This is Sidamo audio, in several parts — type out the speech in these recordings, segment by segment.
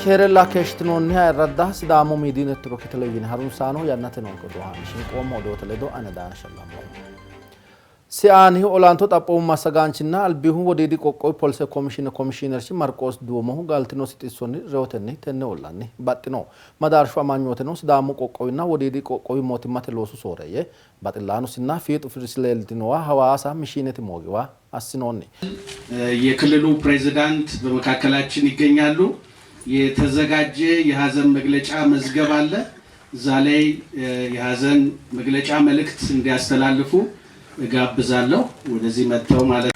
Keerella keeshshitinoonni ayirradda Sidaamu Miidiyu Network Televizhiine harunsaano yannate noonke odoo haa'ne shinqoommo odoote ledo ane Daana Shallammoho. Siaanihu olanto xaphoomu massagaanchinna albihu Wodiidi qoqqowi polise komishiine komishiinerchi Marqoos Duumohu galtinosi xissonni reyotenni tenne ollanni baxxino. Madaarshu amanyooteno Sidaamu qoqqowinna Wodiidi qoqqowi mootimmate loosu sooreeyye, baxillaanosinna fiixu firisi leeltinowa Hawaasa Mishiinete moogiwa assinoonni. የክልሉ ፕሬዝዳንት በመካከላችን ይገኛሉ። የተዘጋጀ የሀዘን መግለጫ መዝገብ አለ። እዛ ላይ የሀዘን መግለጫ መልእክት እንዲያስተላልፉ እጋብዛለሁ። ወደዚህ መጥተው ማለት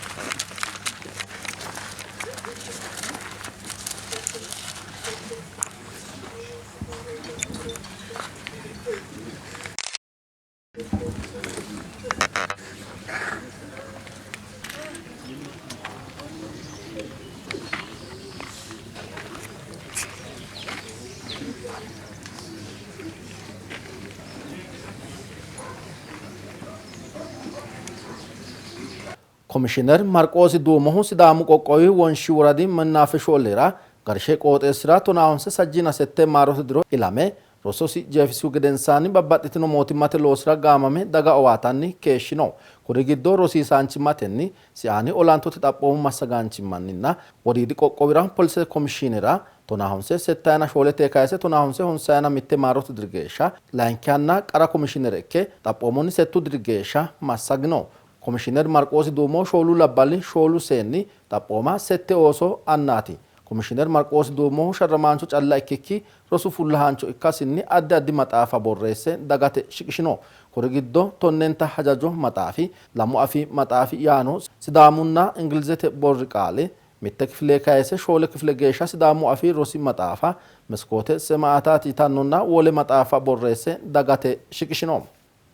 Komishiiner Marqoosi Duumohu Sidaamu qoqqowi Wonshi woradi Mennaafeshu olliira Garshe qooxeessira tonaa honse sajjiina sette maarote diro ilame rososi jeefisihu gedensaanni babbaxxitino mootimmate loosira gaamame daga owaatanni keeshshino. Kuri giddo rosiisaanchimmatenni, Siaani olantote xaphoomu massagaanchimmanninna Wodiidi qoqqowira polisete komishiinera tonaa honse settayina shoolete kayse tonaa honse honsayina mitte maarote diri geeshsha layinkihanna qara komishiinere ikke xaphoomunni settu diri geeshsha massagino. Komishiiner Marqoosi Duumo shoolu labballi shoolu seenni xaphooma sette ooso annaati. Komishiiner Marqoosi Duumohu sharramaancho calla ikkikki rosu fullahaancho ikkasinni addi addi maxaafa borreesse dagate shiqishino. Kuri giddo tonnenta hajajo maxaafi, lamu afii maxaafi yaano Sidaamunna Ingilizete borri qaali, mitte kifile kayse shoole kifile geeshsha Sidaamu afii rosi maxaafa, Meskoote Semaataati yitannonna wole maxaafa borreesse dagate shiqishino.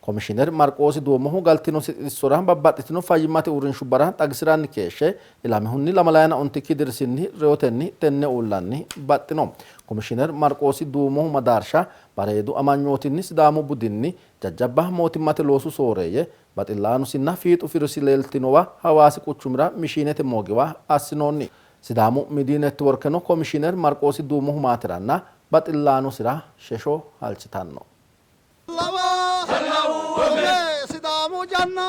Komishiiner Marqoosi Duumohu galtinosi xissora babbaxxitino fayyimmate uurrinshubbara xagisi'ranni keeshshe ilamihunni lamalayina ontikki dirisinni reyotenni tenne uullanni baxxino. Komishiiner Marqoosi Duumohu madaarsha bareedu amanyootinni Sidaamu budinni jajjabba mootimmate loosu sooreeyye, baxillaanosinna fiixu firisi leeltinowa Hawaasi quchumira Mishiinete moogiwa assinoonni. Sidaamu Miidiyu Networkeno Komishiiner Marqoosi Duumohu maateranna baxillaanosira shesho halchitanno. Sidaamu janna.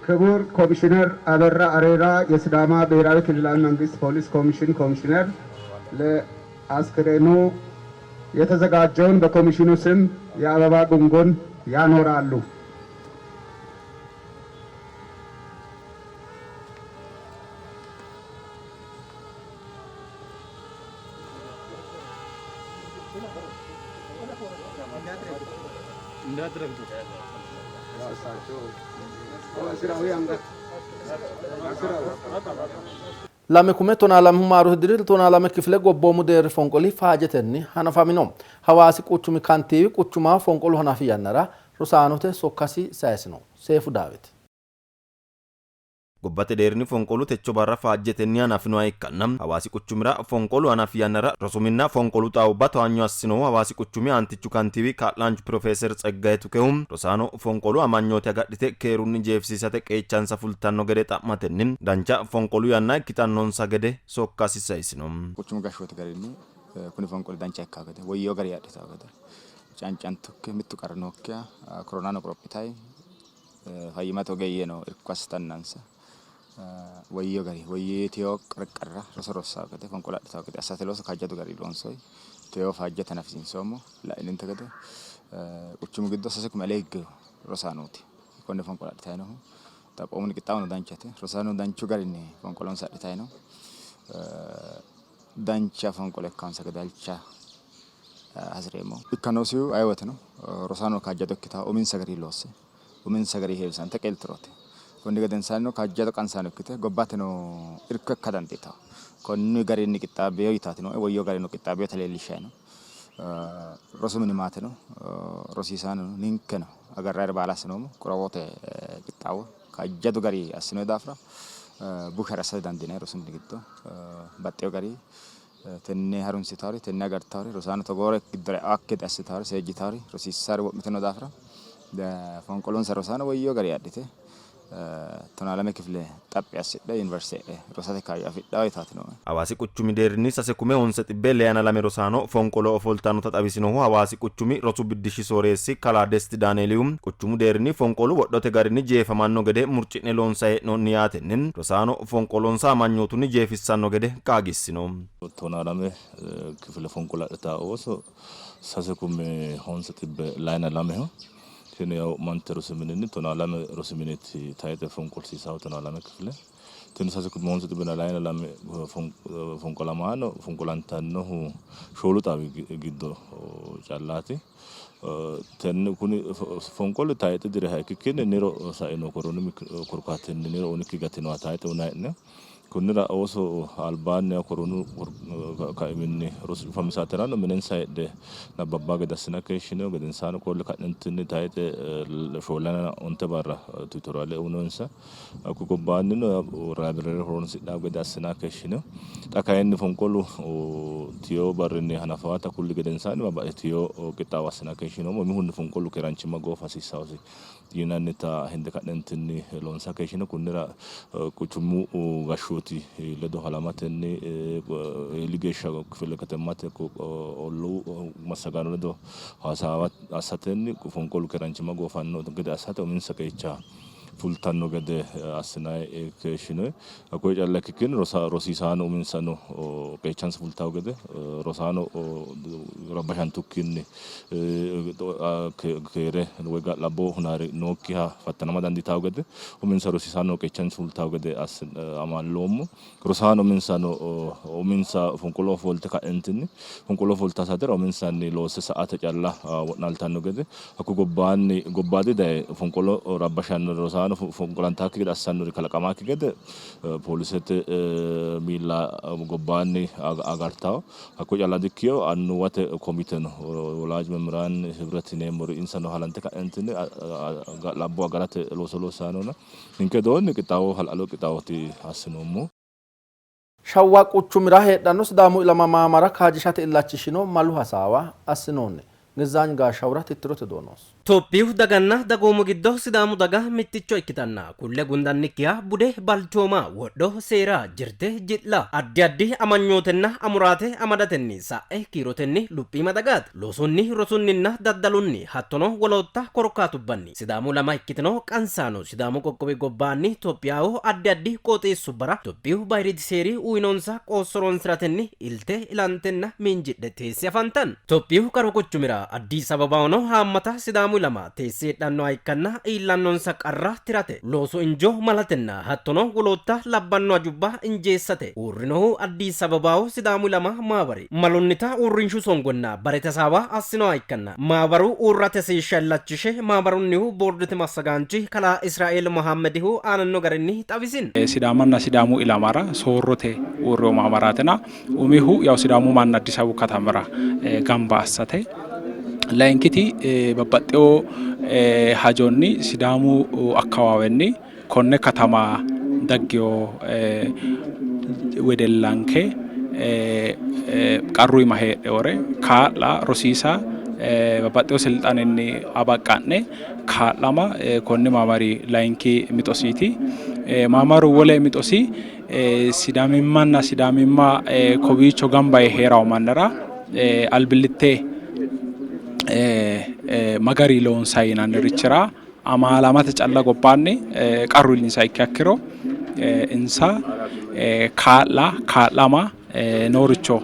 ክቡር ኮሚሽነር አበራ አሬራ የሲዳማ ብሔራዊ ክልላዊ መንግስት ፖሊስ ኮሚሽን ኮሚሽነር ለአስክሬኑ የተዘጋጀውን በኮሚሽኑ ስም የአበባ ጉንጉን ያኖራሉ። 2012 maarote diri 12 kifile gobboomu deerri fonqoli faajetenni hanafamino. Hawaasi quchumi kantiiwi quchumaho fonqolu hanafi yannara rosaanote sokkasi sayisino. Seefu Daawit. Gobbate deerrinni fonqolu techo barra faajjetenni hanafinoha ikkanna Hawaasi quchumira fonqolu hanafi yannara rosu minna fonqolu xaawubba towaanyo assinohu Hawaasi quchumi aantichu kantiiwi kaa'laanchu pirofeeser Tseggaye Tukehu rosaano fonqolu amanyoote agadhite keerunni jeefisiisate qeechansa fultanno gede xa'matenni dancha fonqolu yanna ikkitannonsa gede sokkasi sayisino. Quchumu gashshooti garinni kuni fonqoli dancha ikkawo gede woyyeewo garinni adhitawo gede cancantukki mittu qarri nookkiha koronano qorophitayi fayyimmate ogeeyyeno irko assitannansa woyyeewo gari woyyeeteo qarqarra roso rossawo gede fonqolo adhitawo gede assate looso kaajjadu gari loonsoyi teyo faajjete hanafisiinsoommo. La'ininte gede quchumu giddo 3 kume alee higge rosaanooti konne fonqolo adhitayi noohu. Xaphoomunni qixxaawono danchate. Rosaano danchu garinni fonqolonsa adhitayi no. Dancha fonqolo ikkansa gede halcha hasireemmo. Ikka noosihu aye woteno rosaano kaajjado ikkitawo uminsa gari loosse uminsa gari heewisante qeeltirooti. Konni gedensaannino kaajjado qansaano ikkite gobbateno irko ikka dandiitawo. Konni garinni qixxaabbeyo yitaati nooe woyyeewo garinni qixxaabbeyota leellishshayi no. Rosu mini maateno rosiisaanono ninkeno agarrayire baala assinoommo. Qorowote qixxaawo kaajjadu gari assinoyi daafira bushare assate dandiinayi rosu mini giddo baxxeyo gari tenne harunsitawori tenne agartawori rosaano togoore giddora e'akki gede assitawori seejjitawori rosiissawori wo'mitino daafira fonqolonsa rosaano woyyeewo gari adhite 12 kifile xaphi assidhe yuniversite e'e rosate kaayyo afidhawo yitaati nooe. Hawaasi quchumi deerrinni 6 kume 9 xibbee 2 lame rosaano fonqolo ofoltannota xawisinohu Hawaasi quchumi rosu biddishshi sooreessi kalaa Desti Daaneelihu quchumu deerrinni fonqolu wodhote garinni jeefamanno gede murci'ne loonsayi hee'noonni yaatenni rosaano fonqolonsa amanyootunni jeefissanno gede qaagiissino. 12 kifile fonqolo adhitawo ooso 6 kume 9 xibbe 2 lameho. Tini yaw wo'mante rosi mininni 12 rosi mineeti tayxe fonqolsiisaho 12 kifile. Tini 6 kume 9 xibbe 2 lame fonqolamaano fonqolantannohu shoolu xaawi giddo callaati. Tenne kuni fonqolu tayxe diriha ikkikkinni niro saino koronu korkaatinni niro unikki gatinoha tayxe uyinanni. Kunnira ooso albaanni koronu kaiminni rosu cufami saaterano minensa heedhe nabbabba gede assine keeshshino gedensaano qolle ka'neentinni tayxe 4 onte barra tutorial uyinonsa. Hakku gobbaannino library horonsidhawo gede assina keeshshino. Xa kayinni fonqolu tiyo barrinni hanafawata kulli gedensaanni babbaxxiteyo qixxaawo assina keeshshinoommo. Umihunni fonqolu keeraanchimma goofa hasiissawosi yinannita hende ka'neentinni loonsa keeshshino. Kunnira quchumu gashshooti ledo halamatenni eeli geeshsha kifile katemmate olluu massagaano ledo hasaawa assatenni fonqolu keeraanchimma goofanno gede assate uminsa qeecha fultanno gede assinayi keeshshinoyi. Hakkoye calla ikkikkinni rosiisaano uminsano qeechansa fultawo gede rosaano rabbashantukkinni keere woy ga'labbo hunari nookkiha fattanama dandiitawo gede uminsa rosiisaano qeechansa fultawo gede amaalloommo. Rosaano uminsano uminsa fonqolo ofolte ka'entinni fonqolo ofolta saatera uminsanni loosse sa"ate calla wo'naaltanno gede hakku gobbaanni gobbaadi daye fonqolo rabbashannori rosaano fonqolantakki gede assannori kalaqamakki gede poolisete miilla gobbaanni agartawo. Hakko calla dikkiyo annuwate komite no ወላጅ መምህራን ህብረት yineemmori insano halante ka'entinni ga'labbo agarate looso loossanona ninke doonni qixxaawo hala'lado qixxaawooti assinoommo. Shawwa quchumira heedhanno Sidaamu ilama maamara kaajjishate illachishino malu hasaawa assinoonni. Gezaany Gaashawura tittirote doonoos. Tophiyu daganna dagoomu giddo Sidaamu daga mitticho ikkitanna kulle gundannikkiha bude balchooma wodho seera jirte ji'la addi addi amanyootenna amuraate amadatenni sa'e kiirotenni luphiima dagaati. Loosunni rosunninna daddalunni hattono wolootta korkaatubbanni Sidaamu lama ikkitino qansaano Sidaamu qoqqowi gobbaanni Tophiyaho addi addi qooxeessubbara Tophiyu bayiriidi seeri uyinonsa qoosso horonsiratenni ilte ilantenna miinjidhe teesse afantanno. Tophiyu qaru quchumira Addis Ababahono haammata Sidaamu Sidaamu ilama teesse heedhannoha ikkanna iillannonsa qarra tirate loosu injo malatenna hattono wolootta labbanno hajubba injeessate uurrinohu Addis Ababaho Sidaamu ilama maabari malunnita uurrinshu songonna barete hasaawa assinoha ikkanna maabaru uurrate hasiishsha illachishe maabarunnihu boordete massagaanchi kalaa Israeel Mohammedihu aananno garinni xawisino. Sidaamanna Sidaamu ilamara soorrote uurrino maamaraatina umihu yaw Sidaamu manna Addis Ababu katamira gamba assate, layinkiti babbaxxewo hajonni Sidaamu akkawaawenni konne katama daggino wedellanke qarru iima heedhinore kaa'la, rosiisa, babbaxxewo silxanenni abaqqa'ne kaa'lama konni maamari layinki mixosiiti. Maamaru wole mixosi Sidaamimmanna Sidaamimma kowiicho gamba yee hee'rawo mannira albillitte magari loonsayi yinannirichira amaalamate calla gobbaanni qarru iillinsa ikkiha ikkiro insa kaa'la kaa'lama nooricho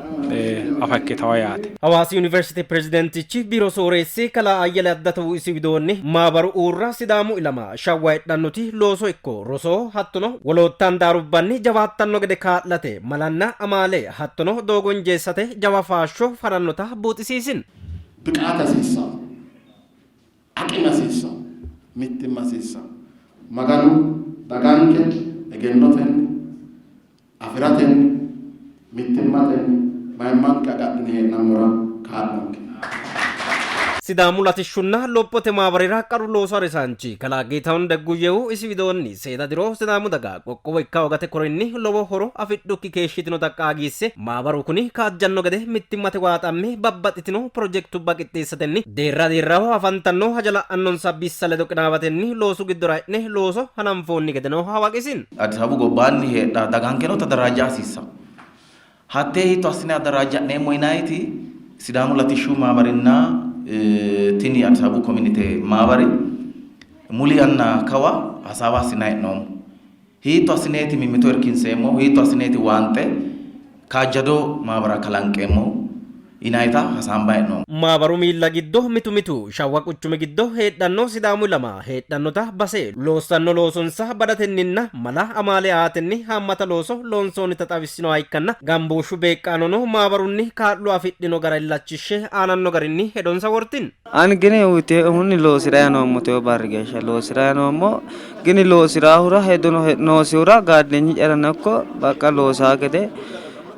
afa ikkitawo yaate. Hawaasi Yuniversite Pirezidaantichi Biiro Sooreessi Kalaa Ayyele Addatohu isi widoonni, maabaru uurra Sidaamu ilama shawwa heedhannoti looso ikko roso hattono wolootta handaarubbanni jawaattanno gede kaa'late malanna amaale hattono doogo injeessate jawa faasho fanannota buuxisiisino. Biqaate hasiissanno, aqime hasiissanno, mittimma hasiissanno. Maganu daganke egennotenni, afi'ratenni, mittimmatenni mayimmanke agadhine hee'nammora kaa'lonke. Sidaamu Latishshunna Lophote Maabarira Qaru Loosu Harisaanchi Kalaa Geetahun Dagguyyehu isi widoonni, seeda diro Sidaamu daga qoqqowo ikka hoogate korinni lowo horo afidhukki keeshshitinota qaagiisse, maabaru kuni kaajjanno gede mittimmate waaxamme babbaxxitino pirojektubba qixxeessatenni deerra deerraho afantanno haja la'annonsa bissa ledo qinaawatenni loosu giddora e'ne looso hananfoonni gedeno hawaqisin. Addis Ababu gobbaanni heedhanno dagankeno tadaraajja hasiissanno. Hattee hiitto assine addaraajja'neemmo yinanniti Sidaamu Latishshu Maamarinna tini Addis Ababu kominite maamari muli yanna kawa hasaawa assinanni hee'noommo. Hiitto assineeti mimmito irkinseemmohu, hiitto assineeti waanxe kaajjado maamara kalanqeemmohu yinannita hasaambanni hee'noommo. Maabaru miilla giddo mitu mitu Shawwa quchumi giddo heedhanno Sidaamu ilama heedhannota base loossanno loosonsa badatenninna mala amaale aatenni haammata looso loonsoonnita xawissinoha ikkanna gambooshshu beeqqaanono maabarunni kaa'lo afidhino gara illachishshe aananno garinni hedonsa wortino. Ani gini uyitinoehunni loosi'ranni noommo, tewo barri geeshsha loosi'ranni noommo. Gini loosi'raahura hedono noosihura gaaddenyi'yarano ikko baqqa loosaa gede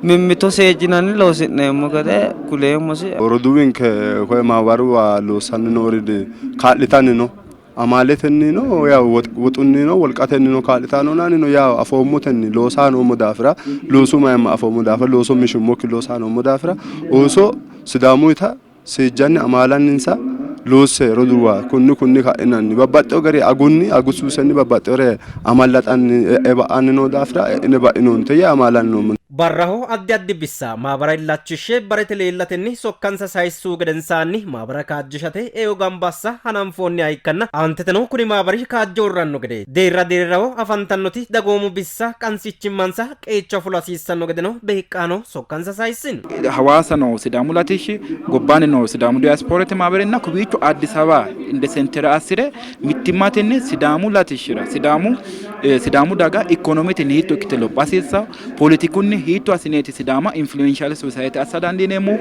mimmito seejjinanni loosi'neemmo gede kuleemmosi. Roduuwinke koye maabaruwa loossanni noori kaa'litanni no. Amaaletennino yaw woxunnino wolqatennino kaa'litanni no. Anino yaw afoommotenni loosanni noommo daafira loosu mayimma afoommo daafira looso mishummokki loosanni noommo daafira ooso Sidaamuyita seejjanni amaalanninsa loosse roduuwa kunni kunni ka'inanni babbaxxewo gari agunni agu suusenni babbaxxewore amallaxanni e'e ba'anni noo daafira e'ine ba'inoonte yee amaalanni noommo. Barraho addi addi bissa maabara illachishshe barete leellatenni sokkansa sayissuhu gedensaanni maabara kaajjishate eo gamba assa hananfoonniha ikkanna aanteteno kuni maabari kaajje uurranno gede deerra deerraho afantannoti dagoomu bissa qansichimmansa qeecha fula hasiissanno gedeno beeqqaano sokkansa sayissino. Hawaasa noo Sidaamu latishshi, gobbaanni noo Sidaamu Diyaaspoorete maabarinna kowiicho Addis Ababa inde sentere assi're mittimmatenni Sidaamu latishshira Sidaamu Sidaamu daga ikkonometenni hiitto ikkite lopha hasiissanno, poletikunni hiitto assineeti Sidaama influential society assa dandiineemmohu,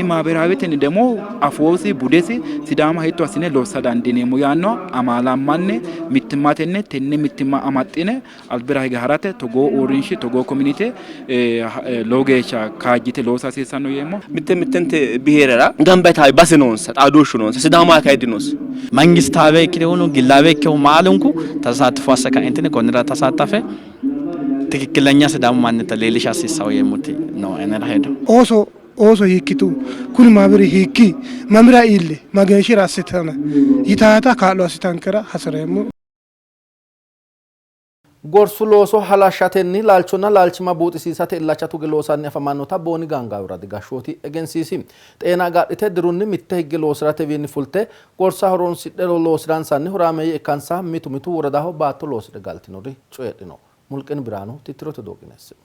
maaberaawetenni demo afoosi budesi Sidaama hiitto assine lossa dandiineemmo yaannoha amaalammanni mittimmatenni tenne mittimma amaxxine Albira hige harate togoo uurrinshi, togoo kominite lowo geeshsha kaajjite loosa hasiissanno yeemmo. Mitte mittente biheerera gamba yitawo base noonsa, xaadooshshu noonsa. Sidaamaho kayi dinose. መንግስታዊ ikkinohuno ግላዊ ikkinohu baalunku ተሳትፎ አሰ kaentinni konnira ተሳተፈ ትክክለኛ ሲዳሙ ማንነት leellisha hasiissawo yeemmoti no anera hedo. Ooso ooso hiikkitu? Kuni maamari hiikki? Mamira iilli? Mageeshshira assitana? Yitaata kaa'lo assitankera hasi'reemmo. Gorsu looso halashshatenni laalchonna laalchimma buuxisiisate illacha tuge loosanni afamannota Booni Gaangaawi Woradi gashshooti egensiisi. Xeena agadhite dirunni mitte higge loosi'ratewiinni fulte gorsa horoonsidhe loosi'ransanni horaameeyye ikkansa mitu mitu woradaho baatto loosidhe galtinori coyidhino. Mulqin Biraanu tittirote dooqineessino.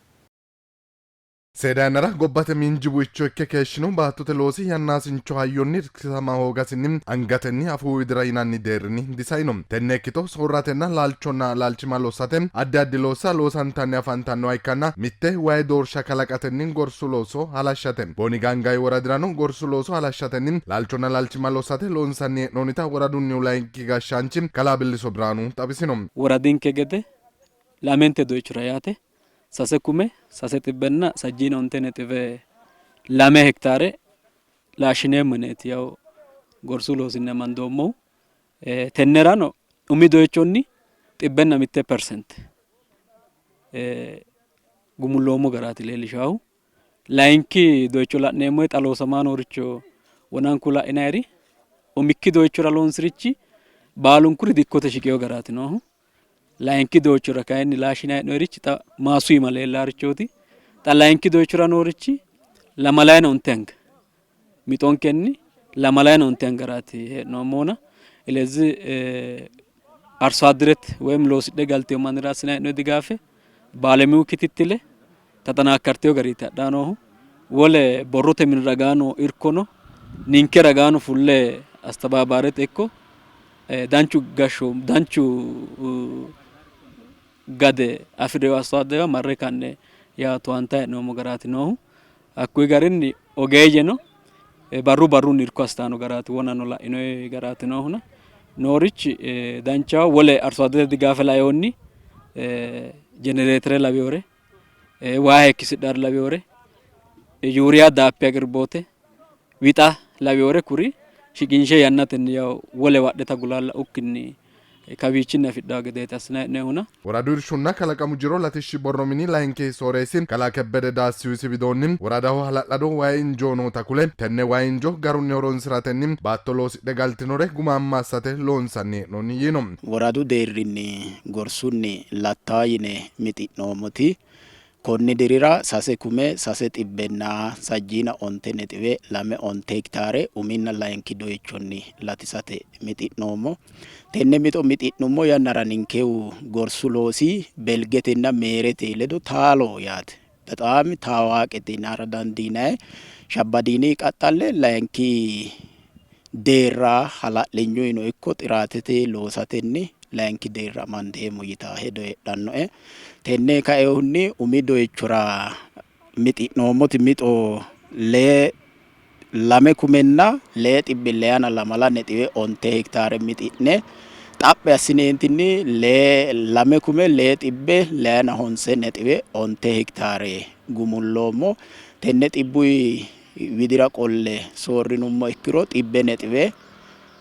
Seeda yannara gobbate miinji buicho ikke keeshshino baattote loosi yannaasincho hayyonni irkisama hoogasinni angatenni afuu widira yinanni deerrinni disaino. Tenne ikkito soorratenna laalchonna laalchimma lossate addi addi loossa loosantanni afantannoha ikkanna mitte wayi doorsha kalaqatenni gorsu looso halashshate. Booni Gaangaawi woradirano gorsu looso halashshatenni laalchonna laalchimma lossate loonsanni hee'noonnita woradunnihu layinki gashshaanchi kalaa Billiso Birhaanu xawisino. Woradinke gede lamente doyichora yaate sase kume sase xibbenna sajjiina onte nexibe lame hektaare laashshineemmo yineeti yaw gorsu loosinni amandoommohu. Tennerano umi doyichonni xibbenna mitte persente gumulloommo garaati leellishaahu. Layinki doyicho la'neemmo woyte xa loosamaa nooricho wonanku la'inayiri umikki doyichora loonsirichi baalunkuri dikkote shiqeyo garaati noohu. Layinki doyichora kayinni laashshinanni hee'noyirichi xa maasu iima leellaarichooti. Xa layinki doyichora noorichi lamalayina onte anga mixonkenni lamalayina onte angaraati hee'noommohuna. Silezi arso addirete woyim loosidhe galteyo mannira assinanni hee'noyi digaafe baalemiyu kitittile taxanaakkarteyo gariiti hadhanni noohu. Wole borrote mini ragaano irkono ninke ragaano fulle astabaabaarete ikko danchu gashsho danchu gade afi'rino arso addewa marre ka'ne yaa towaantanni hee'noommo garaati noohu. Hakkuyi garinni ogeeyyeno barru barrunni irko assitanno garaati wonano la'inoyi garaati noohuna noorichi danchaho. Wole arso adderete digaafe lainohunni jenereetere lawinore waa hayikkisidhare lawinore yuuriya daappe aqirboote wixa lawinore kuri shiqinshe yannatenni yaw wolewa adhita gula la'ukkinni kawiichinni afidhanno gedeeti assinanni hee'noonnihuna. Woradu Irshunna Kalaqamu Jiro Latishshi Borro Mini Layinki Sooreessi Kalaa Kebbede Daassihu isi widoonni, woradaho hala'lado wayi injoo noota kule, tenne wayi injo garunni horoonsi'ratenni baatto loosidhe galtinore gumaamma assate loonsanni hee'noonni yiino. Woradu deerrinni gorsunni latta yine mixi'noommoti Konni dirira sase kume sase xibbenna sajjiina onte nexiwe lame onte hektaare uminna layinki doyichonni latisate mixi'noommo. Tenne mixo mixi'nummo yannara ninkehu gorsu loosi Belgetenna Meerete ledo taaloho yaate. Bexaami taawaaqete yinara dandiinanni. Shabbadiini qaxxalle layinki deerra hala'linyunnino ikko xiraatete loosatenni layinki deerra amandeemmo yitaa hedo heedhannoe. Tenne kainohunni umi doyichora mixi'noommoti mixo lee lame kumenna lee xibbe leyana lamala nexiwe onte hektaare mixi'ne xaphi assineentinni lee lame kume lee xibbe leyana honse nexiwe onte hektaare gumulloommo. Tenne xibbuyi widira qolle soorrinummo ikkiro xibbe nexiwe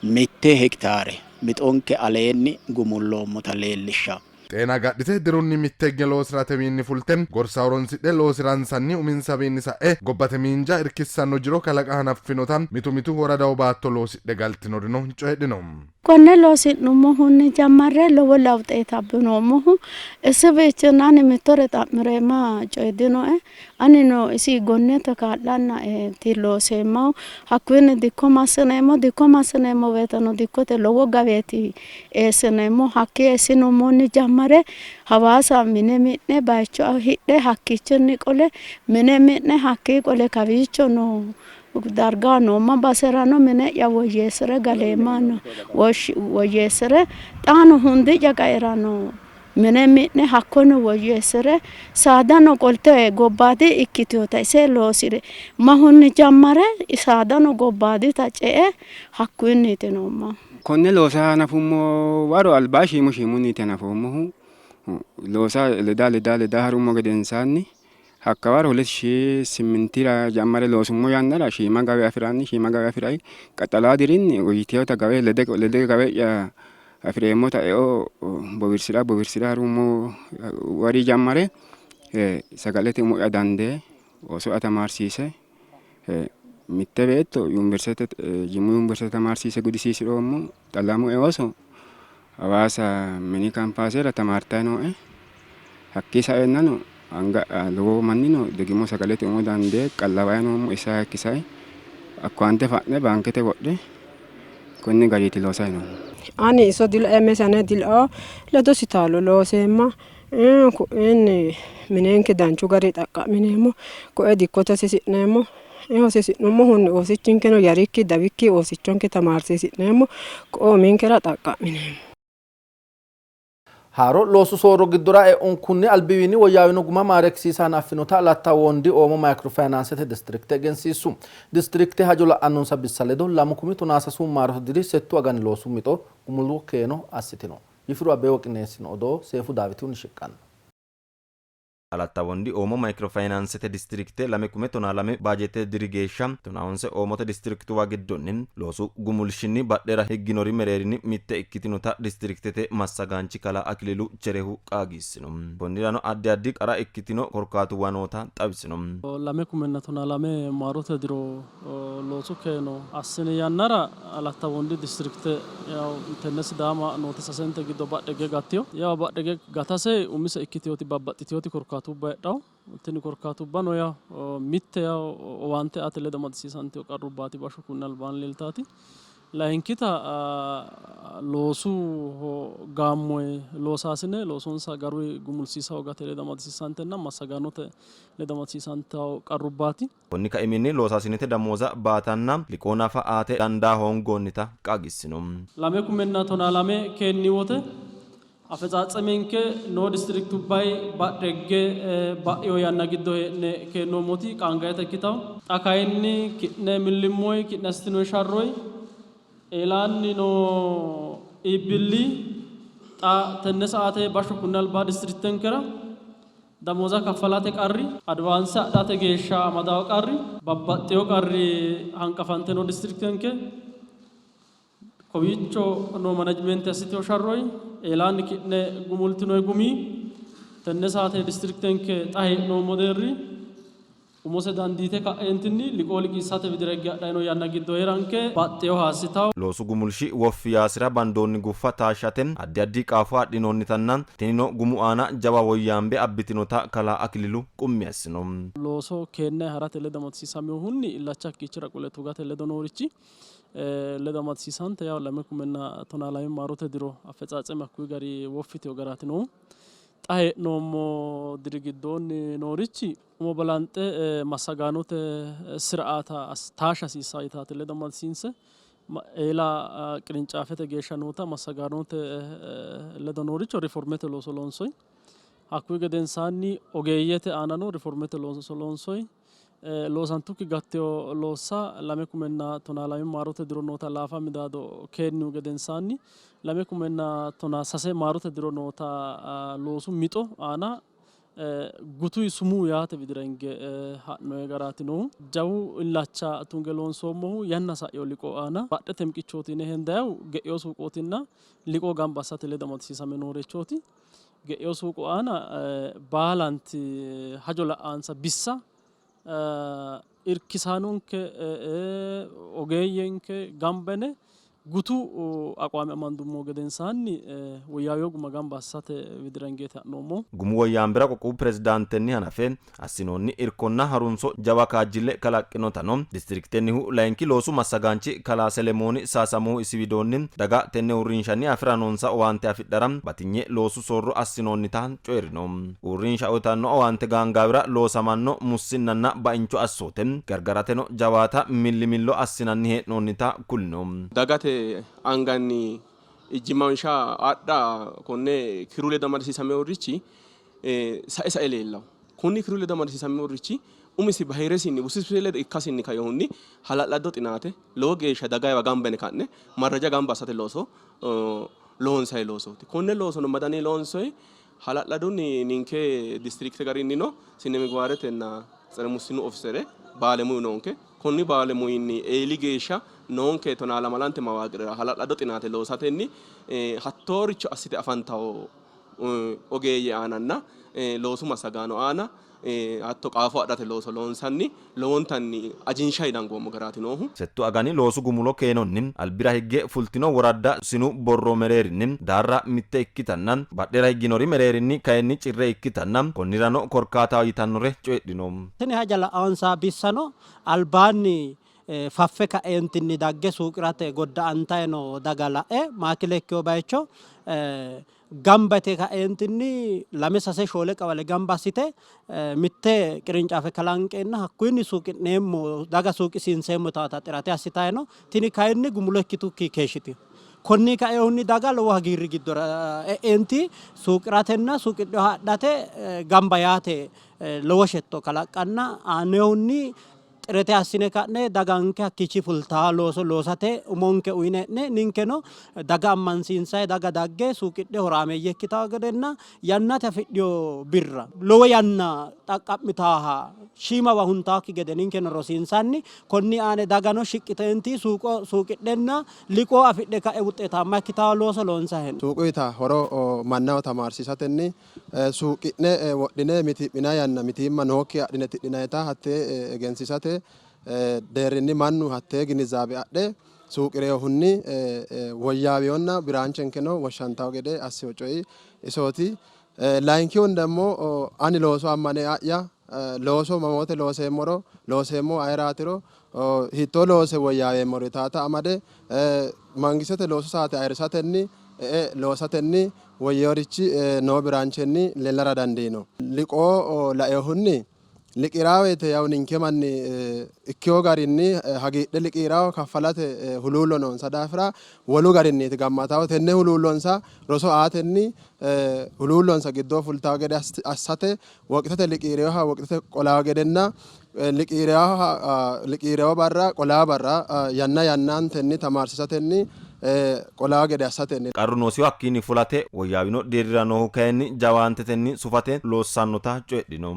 mitte hektaare mixonke aleenni gumulloommota leellishshanno. Xeena agadhite dirunni mitte higge loosi'ratewiinni fulte gorsa horonsidhe loosi'ransanni uminsawiinni sa'e gobbate miinja irkissanno jiro kalaqa hanaffinota mitu mitu woradaho baatto loosidhe galtinorino coyidhino. Konne loosi'nummohunni jammarre lowo lawuxeeti abbinoommohu. Isiwiichinni ani mittore xa'mi'reemma coyi dinoe. Anino isi gonnete kaa'lannaeeti looseemmahu. Hakkiinni dikko massineemmo, dikko massineemmo woyteno dikkote lowo gaweeti eessineemmo. Hakkii eessinummohunni jammare Hawaasa mine mi'ne bayicho hidhe hakkiichinni qole mine mi'ne hakkii qole kawiicho noo darga noomma baserano mine'ya woyyeessi're galeemma woyyeessi're xaano hundi'ya qaera no mine mi'ne hakkono woyyeessi're saadano qolte gobbaadi ikkitinota ise loosi're mahunni jammare saadano gobbaadita ce''e hakkuyinniiti noommahu. Konne loosa hanafummo waro alba shiimu shiimunniiti hanafoommohu. Loosa leda leda leda harummo gedensaanni Hakkawaro hulet shii simmintira jammare loosummo yannara shiima gawe afi'ranni shiima gawe afi'ranni qaxxalaa dirinni uyitinota gawe lede lede gawe'ya afi'reemmota eo bowirsi'ra bowirsi'ra harummo wari jammare sagalete umo'ya dandee ooso'ya tamaarsiise mitte beetto yuniversitete Jimmu yuniversite tamaarsiise gudisiisi'roommo. Xa lamu ooso Hawaasa mini kampaasera tamaartanni nooe. Hakkii saeennano anga lowo mannino degimo sagalete umo dandee qallawayi noommo. Issa hakki sae akkaawunte fa'ne baankete wodhe konni gariiti loosayi noommo. Ani iso dilaeemma, isi ane dilao, ledosi taalo looseemma. Ku'inni minenke danchu gari xaqqa'mineemmo. Koe dikkote hosiisi'neemmo. Hosiisi'nummohunni oosichinkeno yarikki dawikki oosichonke tamaarsiisi'neemmo. Koe uminkera xaqqa'mineemmo. Haaro loosu soorro giddora e'unkunni albiwiinni woyyaawino guma maareekkisiisa hanaffinota Alatta Wondi Oomo Maykiro Fayinaansete Distrikte egensiissu. Distrikte hajo la'annonsa bissa ledo lamu kumi tonaasasu maarote diri settu agani loosu mixo gumulwo keeno assitino. Yifiru Abewo qineessino odoo Seefu Daawitihunni shiqqanno. Alatta Wondi Oomo Maykiro Fayinaansete Distrikte lame kume tonaa lame baajeettete diri geeshsha tonaa honse Oomote Distriktuwa giddonni loosu gumulshinni badhera higginori mereerinni mitte ikkitinota Distriktete massagaanchi kalaa Akililu Cherehu qaagiissino. Konnirano addi addi qara ikkitino korkaatuwa noota xawisino. Lame kumenna tonaa lame maarote diro loosu keeno assini yannara Alatta Wondi Distrikte yaw tenne Sidaama noote sasente giddo badhe higge gattino. Yaw badhe hige gatase umise ikkitinoti babbaxxitinoti korkaatubba heedhanno. Tini korkaatubbano yaw mitte yaw owaante aate ledo amadisiisantino qarrubbaati bashsho kunni albaanni leeltaati. Layinkita loosu gaammoyi loosaasine loosonsa garuyi gumulsiisa hoogate ledo amadisiisantenna massagaanote ledo amadisiisantanno qarrubbaati. Konni kaiminni loosaasinete damooza baatanna liqoo nafa aate dandaa hoongoonnita qaagiissino. Lame kumenna tonaa lame keenni wote afetsaatsemenke noo distriktubbay badhegge ba'ino yanna giddo hee'ne keennoommoti qaangayita ikkitanno. Xa kayinni ki'ne millimmoy, ki'ne assitinoy sharroy, eelaanni noo iibbilli xa tenne sa'aate bashsho kunni alba distriktenkera Damooza kaffalate qarri, advaanse adhate geeshsha amadawo qarri, babbaxxino qarri hanqafante noo distriktenke kowiicho noo manajimente assitino sharroyi, eelaanni ki'ne gumultinoyi gumi, tenne saate distriktenke xa hee'noommo deerri Umose dandiite ka'eentinni liqoo liqiissate widira higge hadhanni noo yanna giddo hee'ranke baxxinoha assitanno. Loosu gumulshi woffi yaasira bandoonni guffa taashshate addi addi qaafo adhinoonnitanna tinino gumu aana jawa woyyaambe abbitinota kalaa Akililu qummi assino. Looso keenne harate ledo amadisiisaminohunni illacha hakkiichira qole tugate ledo noorichi ledo amadisiisante yawo 2012 maarote diro affetsaatseme hakkuyi gari woffi yitino garaati noohu. Xa hee'noommo diri giddoonni noorichi Umo balanxe massagaanote siraata taashsha hasiissanno yitaate ledo amadisiinse eela qirincaafete geeshsha noota massagaanote ledo nooricho riformete looso loonsoyi. Hakkuyi gedensaanni ogeeyyete aanano riformete looso loonsoyi. Loosantukki gattino loossa 2012 maarote diro noota laafa midaado keennihu gedensaanni 2013 maarote diro noota loosu mixo aana gutuyi sumuu yaate widira hinge ha'noyi garaati noohu. Jawu illacha tunge loonsoommohu yanna sa'ino liqoo aana badhete miqichooti yine hendayihu ge'ino suuqootinna liqoo gamba assate ledo amadisiisame noorichooti. Ge'ino suuqo aana baalanti hajo la'ansa bissa irkisaanonke ogeeyyenke gamba yine gutu aqwaame amandummo gedensaanni woyyaawino guma gamba assate widira hingeeti ha'noommohu. Gumu woyyaambera qoqqowu pirezidaantenni hanafe assinoonni irkonna harunso jawa kaajjille kalaqqinotano distriktennihu layinki loosu massagaanchi kalaa Selemooni Saasamohu isi widoonni, daga tenne uurrinshanni afi'ra noonsa owaante afidhara batinye loosu soorro assinoonnita coyi'rino. Uurrinsha uytanno owaante gaangaawira loosamanno mussinnanna baincho assoote gargarateno jawaata millimillo assinanni hee'noonnita kulino. Dagate anganni ijjimansha adha konne kiru ledo amadisiisaminorichi sae sae leellanno. Konni kiru ledo amadisiisaminorichi umisi bahiresinni wusibse ledo ikkasinni kainohunni hala'lado xinaate lowo geeshsha dagayiwa gamba yine ka'ne marraja gamba assate looso loonsanni loosooti. Konne loosono madani loonsoyi Hala'ladunni ninke distrikte garinnino sinemigwaaretenna tsere mussinnu ofisere baalemuyu noonke. Konni baalemuyinni eeli geeshsha noonke tonaalamalante mawaaqirera hala'lado xinaate loosatenni hattooricho assite afantanno ogeeyye aananna loosu massagaano aana hatto qaafo adhate looso loonsanni lowontanni ajinshanni dangoommo garaati noohu. Settu agani loosu gumulo keenonni albira higge fultino woradda sinu borro mereerinni Daarra mitte ikkitanna badhera higginori mereerinni kayinni Cirre ikkitanna konnirano korkaataho yitannore coyidhino. Tini haja la'anonsa bissano albaanni faffe ka'eentinni dagge suuqi'rate godda'antayi noo daga la'e maakile ikkino bayicho Gamba yite ka'eentinni lame sase shoole qawale gamba assite mitte qirincaafe kalanqeenna hakkuyinni suuqi'neemmo daga suuqisiinseemmo yitaata xirate assitayi no. Tini kayinni gumulo ikkitukki keeshshitino. Konni kainohunni daga lowo hagiirri giddora e'eenti suuqi'ratenna suuqidhinoha adhate gamba yaate lowo shetto kalaqqanna aaninohunni xirete assine ka'ne daganke hakkiichi fultaa looso loosate umonke uyine e'ne ninkeno daga ammansiinsayi daga dagge suuqidhe horaameeyye ikkitawo gedenna yannate afidhino birra lowo yanna xaqqa'mitaaha shiimawa huntaakki gede ninkeno rosiinsanni konni aane dagano shiqqiteenti suuqo suuqidhenna liqoo afidhe ka'e wuxxeetaamma ikkitawo looso loonsayi hee'noonni. Suuquyita horo mannaho tamaarsiisatenni suuqi'ne wodhine mitii'minanni yanna mitiimma nookki adhine tidhinannita hattee egensiisate deerrinni mannu hattee ginizzaabe adhe suuqi'rinohunni woyyaawinonna biraanchenkeno woshshantanno gede assino coyi isooti. Layinkihunni ደግሞ ani looso ammane a'ya looso mamoote looseemmoro looseemmohu ayeraatiro hiittoo loose woyyaaweemmoro yitaata amade mangistete loosu saate ayirrisatenni e''e loosatenni woyyinorichi noo biraanchenni leellara dandiino. Liqoo lainohunni liqii'raa woyte yawu ninke manni ikkino garinni hagiidhe liqii'rawo kaffalate huluullo noonsa daafira wolu garinniiti gammatawo. Tenne huluullonsa roso aatenni huluullonsa giddoo fultawo gede assate woqitete liqii'rinoha woqitete qolawo gedenna liqii'rino barra qolawo barra yanna yannantenni tamaarsiisatenni qolawo gede assatenni. Qarru noosihu hakkiinni fulate, woyyaawino deerrira noohu kayinni jawaantetenni sufate loossannota coyidhino.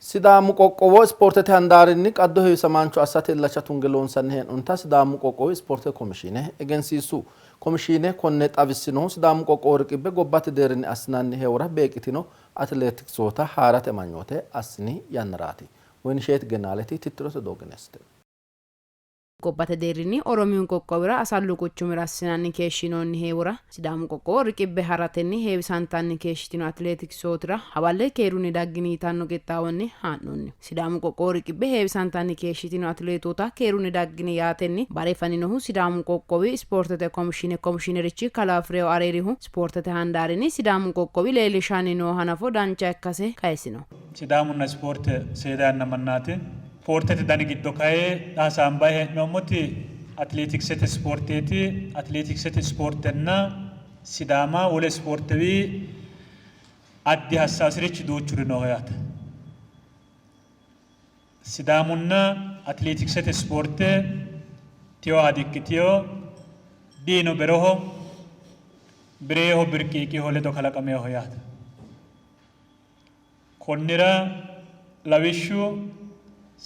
Sidaamu qoqqowo ispoortete handaarinni qaddo heewisamaancho assate illacha tunge loonsanni hee'noonnita Sidaamu qoqqowi ispoortete komishiine egensiissu. Komishiine konne xawissinohu Sidaamu qoqqowo riqibbe gobbate deerrinni assinanni heewora beeqqitino atileetiksoota haa'rate amanyoote assini yannaraati. Woyinisheet Gennaaleti tittirote doogineessitino. Gobbate deerrinni Oromiyu qoqqowira Asallu quchumira assinanni keeshshinoonni heewora Sidaamu qoqqowo riqibbe ha'ratenni heewisantanni keeshshitino atileetikisootira hawalle keerunni daggini yitanno qixxaawonni haa'noonni. Sidaamu qoqqowo riqibbe heewisantanni keeshshitino atileetoota keerunni daggini yaatenni bare faninohu Sidaamu qoqqowi ispoortete komishiine komishiinerichi kalaa Firew Areerihu ispoortete handaarinni Sidaamu qoqqowi leellishanni noo hanafo dancha ikkase kayisino. Sidaamunna ispoorte seeda yanna mannaati. Ispoortete dani giddo kayi xa hasaambanni hee'noommoti atileetiksete ispoorteeti. Atileetiksete ispoortenna Sidaama wole ispoortewii addi hassaasirichi duuchuri nooho yaate. Sidaamunna atileetiksete ispoorte tiyoha dikkitiyo, diino beroho, bireeho birqiiqiho ledo kalaqaminoho yaate. Konnira lawishshu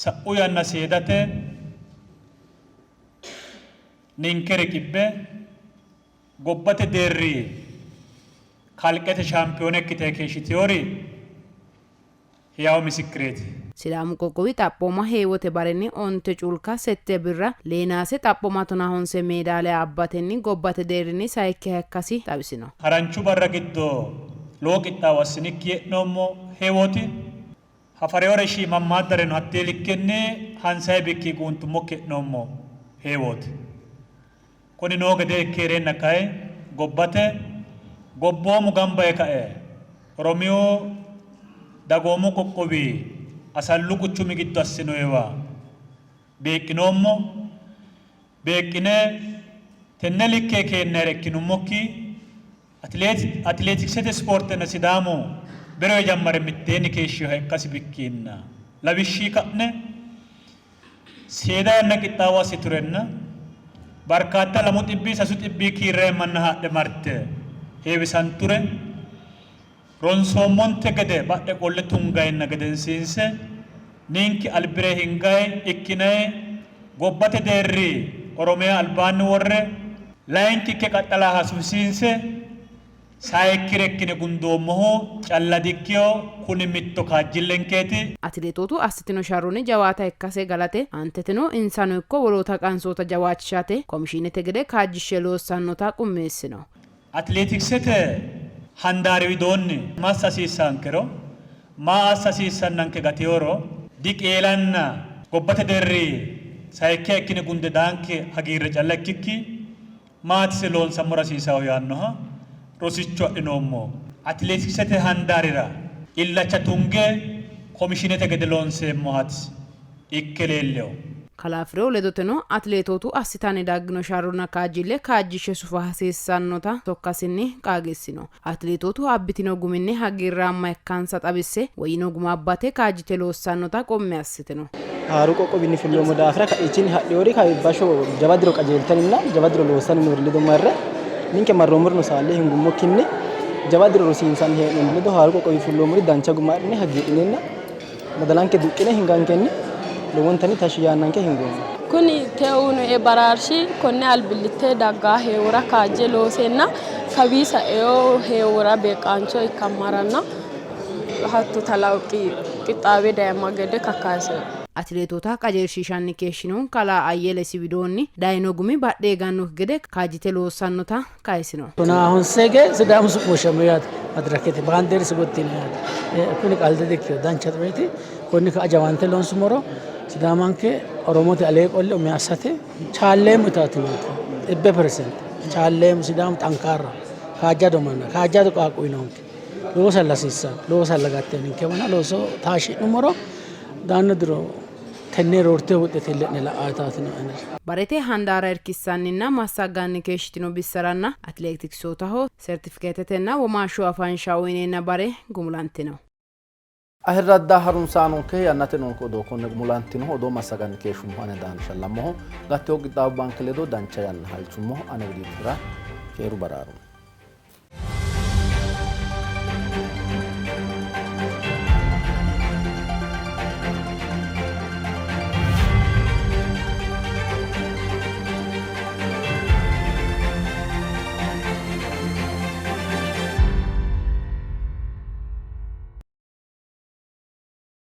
sa'u yanna seedate ninke riqibbe gobbate deerri kalqete shaampiyoone ikkite keeshshitinori hiyawu misikkireeti. Sidaamu qoqqowi xaphooma heewote barenni onte culka, sette birra, lee naase xaphooma tonahonse meedaaliya abbatenni gobbate deerrinni sayikkiha ikkasi xawisino. Haranchu barra giddo lowo qixxaawo assinikki hee'noommo heewooti. Hafarewore shiimammaaddareno hattee likkenni hansayi bikki guuntummokki hee'noommo heewooti. Kuni noo gedee ikke hee'reenna kay gobbate gobboomu gamba yee kae Oromiyu dagoomu qoqqowi Asallu quchumi giddo assinoyiwa beeqqinoommo. Beeqqine tenne likke keennayire ikkinummokki Atileetiksete ispoortenna Sidaamu beroye jammare mitteenni keeshshinoha ikkasi bikkinna lawishshi ka'ne seeda yanna qixxaawo assiturenna barkaatta lamu xibbii sasu xibbii kiirranni manna haadhe marte heewisanture ronsoommonte gede badhe qolle tungayinna gedensiinse ninke albire hingayi ikkinayi gobbate deerri Oromiya albaanni worre layinki ikke qaxxala sufisiinse sayikkire ikkine gundoommohu calla dikkino, kuni mitto kaajjillenkeeti. Atileetootu assitino sharronni jawaata ikkase galate aanteteno insano ikko woloota qansoota jawaachishate komishiinete gede kaajjishshe loossannota qummeessino. Atileetiksete handaari widoonni massa hasiissaankero, maa assa hasiissannanke gatinoro diqeelanna gobbate deerri sayikkiha ikkine gunde daanke hagiirre calla ikkikki Maatise loonsammora hasiisawo yaannoha rosicho adhinoommo. Atileetiksete handaarira illacha tunge komishiinete gede loonseemmohaati ikke leellino. Kalaa Firew ledoteno atileetootu assitanni daggino sharronna kaajjille kaajjishshe sufa hasiissannota sokkasinni qaagiissino. Atileetootu abbitino guminni hagiirraamma ikkansa xawisse, woyyino guma abbate kaajjite loossannota qummi assitino. Haaru qoqqowinni fulloommo daafira ka'iichinni hadhinori kawi bashsho jawa diro qajeeltanninna jawa diro loossanni noori ledo marre ninke marroommorino saalle hingummokkinni jawa diro rosiinsanni hee'noonni ledo haaru qoqqowinni fulloommori dancha guma adhine hagiidhinenna badalanke duqqine hingankenni lowontanni tashshi yaannanke hingoommo. Kuni teewunoe baraarshi konne albillitte daggaa heewora kaajje looseenna kawii saeo heewora beeqqaancho ikkammaranna hatto talawqi qixxaawe dayemma gede kakkaayisinoe. Atileetoota qajeelshiishanni keeshshinohu kalaa Ayyele isi widoonni, dayino gumi badhe higannokki gede kaajjite loossannota kayisino. Tonaa honse hige Sidaamu su'mi woshshamino yaate madirakete baandeerisi gotti yiino yaate. Kuni qalde dikkino dancha coyeeti. Konni ka'a jawaante loonsummoro Sidaamanke Oromote alee qolle umi assate chaalleemmo yitaati noonke. 100% chaalleemmo. Sidaamu xankaarraho, kaajjado manna, kaajjado qaaqquwi noonke. Loosalla hasiissanno, loosalla gattino ninkewona looso taashshi'nummoro daanno diro tenne roorte huxxite ille'ne la'aa yitaati nooe. Barete handaara irkissanninna massagganni keeshshitino bissaranna atileetiksootaho sertifikeetetenna womaashshu afansha uyneenna bare gumulantino. Ayirradda harunsaanonke yannate noonke odoo konne gumulantino. Odoo massaganni keeshshummo ane Daani Shallammoho. Gattino qixxaawubbanke ledo dancha yanna halchummo. Ane widiidihura keeru baraaru.